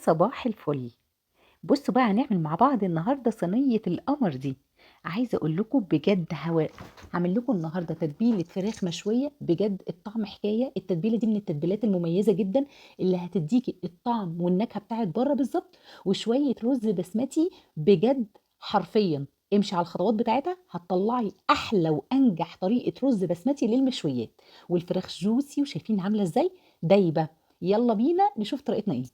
صباح الفل. بصوا بقى هنعمل مع بعض النهارده صينية القمر دي. عايزه اقول لكم بجد هواء، هعمل لكم النهارده تتبيله فراخ مشوية بجد الطعم حكاية. التتبيله دي من التتبيلات المميزة جدا اللي هتديكي الطعم والنكهه بتاعت بره بالظبط، وشوية رز بسمتي بجد حرفيا امشي على الخطوات بتاعتها هتطلعي احلى وانجح طريقه رز بسمتي للمشويات، والفراخ juicy وشايفين عامله ازاي دايبه. يلا بينا نشوف طريقتنا ايه.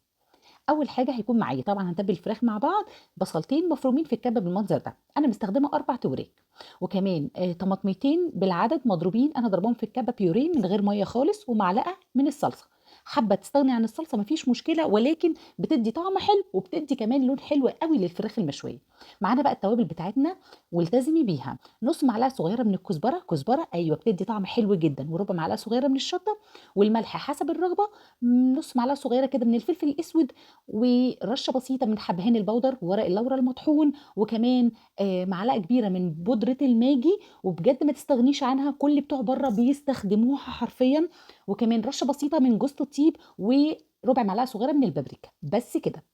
اول حاجة هيكون معايا طبعا هنتبل الفراخ مع بعض، بصلتين مفرومين في الكبه بالمنظر ده، انا مستخدمة 4 توريك، وكمان طماطمتين بالعدد مضروبين، انا ضربهم في الكبه بيورين من غير مية خالص، ومعلقة من الصلصه. حابة تستغني عن الصلصه مفيش مشكلة، ولكن بتدي طعم حلو وبتدي كمان لون حلو قوي للفراخ المشويه. معانا بقى التوابل بتاعتنا والتزمي بيها، نص معلقه صغيرة من الكزبره، كزبره ايوه بتدي طعم حلو جدا، وربع معلقه صغيرة من الشطه، والملح حسب الرغبة، نص معلقه صغيرة كده من الفلفل الاسود، ورشه بسيطة من حبهان البودر وورق اللورا المطحون، وكمان معلقه كبيرة من بودره الماجي، وبجد ما تستغنيش عنها كل بتوع بره بيستخدموها حرفيا، وكمان رشه بسيطة من جوز الطيب، وربع معلقه صغيرة من البابريكا. بس كده.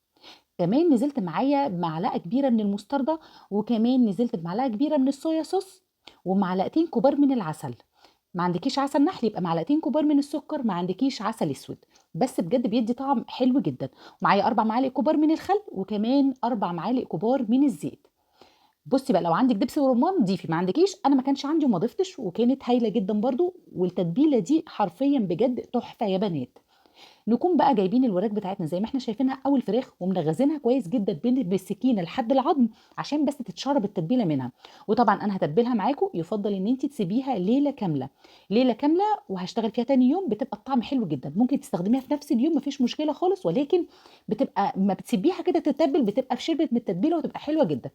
كمان نزلت معايا معلقه كبيرة من المستردة، وكمان نزلت بمعلقه كبيرة من الصويا صوص، ومعلقتين كبار من العسل. ما عندكيش عسل نحل يبقى معلقتين كبار من السكر، ما عندكيش عسل اسود، بس بجد بيدي طعم حلو جدا. معايا 4 معالق كبار من الخل، وكمان 4 معالق كبار من الزيت. بصي بقى لو عندك دبس ورمان ضيفي، ما عندكيش انا ما كانش عندي وما ضفتش، وكانت هايلة جدا برضو. والتتبيله دي حرفيا بجد تحفة يا بنات. نكون بقى جايبين الوراك بتاعتنا زي ما احنا شايفينها او الفراخ، ومنغزينها كويس جدا بالسكينة لحد العظم عشان بس تتشرب التتبيله منها. وطبعا انا هتبلها معاكم، يفضل ان انت تسيبيها ليلة كاملة، ليلة كاملة وهشتغل فيها تاني يوم، بتبقى الطعم حلو جدا. ممكن تستخدميها في نفس اليوم مفيش مشكلة خالص، ولكن بتبقى ما بتسيبيها كده تتبل بتبقى في شربت من التتبيله وتبقى حلوة جدا.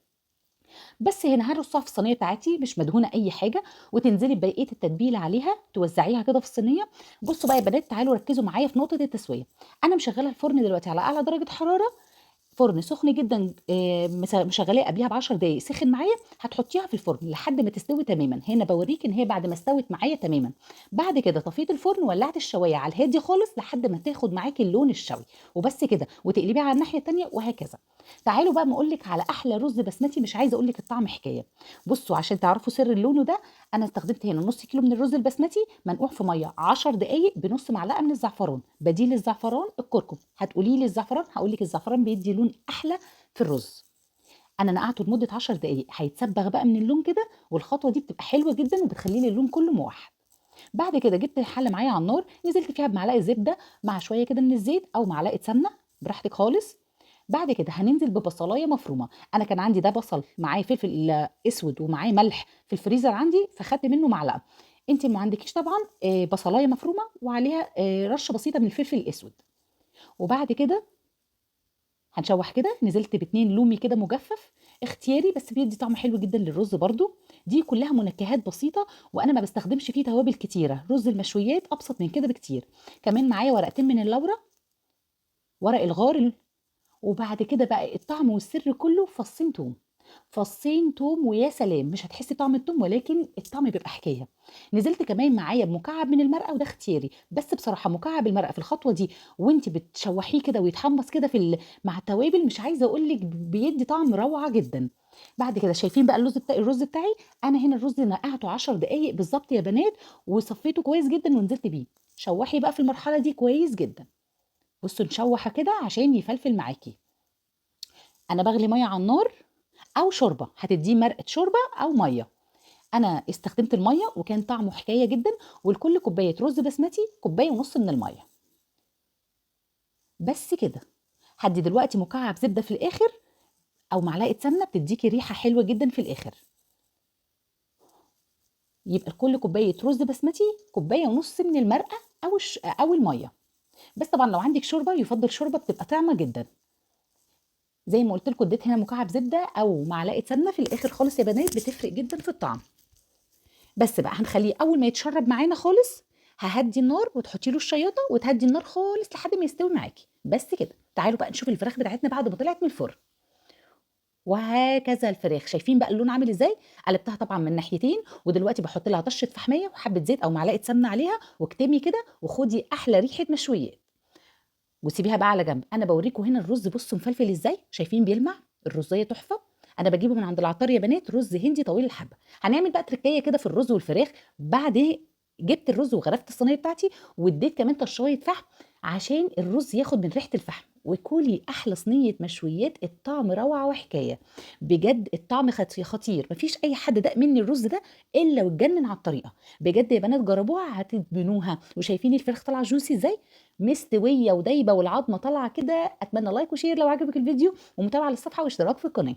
بس هنا هرصها في الصينية بتاعتي مش مدهونه اي حاجة، وتنزلي ببقية التتبيله عليها توزعيها كده في الصينية. بصوا بقى يا بنات تعالوا ركزوا معايا في نقطة التسوية. انا مشغله الفرن دلوقتي على اعلى درجه حرارة، فرن سخن جدا، مشغلاه قبلها ب10 دقايق سخن معايا. هتحطيها في الفرن لحد ما تستوي تماما. هنا بوريك ان هي بعد ما استوت معايا تماما. بعد كده طفيت الفرن وولعت الشوايه على الهادي خالص لحد ما تاخد معاكي اللون الشوي وبس كده، وتقلبيها على الناحية الثانية وهكذا. تعالوا بقى ما اقول لك على احلى رز بسمتي، مش عايزه اقول لك الطعم حكاية. بصوا عشان تعرفوا سر اللون ده، انا استخدمت هنا نص كيلو من الرز البسمتي منقوع في مية 10 دقايق بنص معلقه من الزعفران، بديل الزعفران الكركم. هتقولي لي الزعفران، هقول لك الزعفران بيدي لون احلى في الرز. انا نقعته لمدة 10 دقايق، هيتسبغ بقى من اللون كده، والخطوة دي بتبقى حلوة جدا وبتخلي لي اللون كله موحد. بعد كده جبت الحلة معايا على النار، نزلت فيها بمعلقه زبدة مع شوية كده من الزيت او معلقه سمنه براحتك خالص. بعد كده هننزل ببصلايه مفرومه، انا كان عندي ده بصل معاه فلفل اسود ومعاه ملح في الفريزر عندي، فخدت منه معلقه. انت ما عندكيش طبعا بصلايه مفرومه وعليها رشه بسيطة من الفلفل الاسود. وبعد كده هنشوح كده، نزلت ب2 لومي كده مجفف اختياري، بس بيدي طعم حلو جدا للرز برضو. دي كلها منكهات بسيطة وانا ما بستخدمش فيه توابل كتيرة، رز المشويات ابسط من كده بكتير. كمان معايا ورقتين من اللورة، ورق الغار. وبعد كده بقى الطعم والسر كله فصين توم، فصين توم، ويا سلام مش هتحسي طعم التوم ولكن الطعم بيبقى حكاية. نزلت كمان معايا بمكعب من المرقه، وده اختياري، بس بصراحة مكعب المرقه في الخطوة دي وانت بتشوحيه كده ويتحمص كده في مع التوابل، مش عايزه اقول لك بيدي طعم روعه جدا. بعد كده شايفين بقى الرز بتاعي، انا هنا الرز نقعته 10 دقايق بالظبط يا بنات، وصفيته كويس جدا ونزلت بيه. شوحي بقى في المرحلة دي كويس جدا. بصوا نشوحه كده عشان يفلفل معاكي. انا بغلي مية على النار او شوربة، هتديه مرقه شوربة او مية. انا استخدمت المية وكان طعمه حكاية جدا. ولكل كوباية رز بسمتي كوباية ونص من المية بس كده. هدي دلوقتي مكعب زبدة في الاخر او معلقه سمنه بتديكي ريحه حلوة جدا في الاخر. يبقى لكل كوباية رز بسمتي كوباية ونص من المرقه او المية. بس طبعا لو عندك شوربة يفضل شوربة، بتبقى طعمه جدا. زي ما قلت لكم اديت هنا مكعب زبدة او معلقه سمنه في الاخر خالص يا بنات، بتفرق جدا في الطعم. بس بقى هنخليه اول ما يتشرب معانا خالص ههدي النار، وتحطي له الشياطه وتهدي النار خالص لحد ما يستوي معاكي. بس كده. تعالوا بقى نشوف الفراخ بتاعتنا بعد ما طلعت من الفرن. وهكذا الفراخ، شايفين بقى اللون عامل ازاي؟ قلبتها طبعا من ناحيتين، ودلوقتي بحط لها طشه فحميه وحبه زيت او معلقه سمنه عليها، واكتمي كده وخدي احلى ريحه مشويات. وسيبيها بقى على جنب. انا بوريكم هنا الرز، بصوا مفلفل ازاي، شايفين بيلمع، الرزية تحفة. انا بجيبه من عند العطار يا بنات، رز هندي طويل الحبة. هنعمل بقى تركية كده في الرز والفراخ. بعد جبت الرز وغرفت الصينية بتاعتي، واديت كمان طشايه فحم عشان الرز ياخد من ريحه الفحم، وكلي احلى صينية مشويات. الطعم روعه وحكاية، بجد الطعم خطير. مفيش اي حد داق مني الرز ده الا واتجنن على الطريقة. بجد يا بنات جربوها هتدمنوها. وشايفين الفراخ طالعه juicy ازاي، مستوية ودايبه والعظمة طالعه كده. اتمنى like و share لو عجبك الفيديو، ومتابعة للصفحه واشتراك في القناة.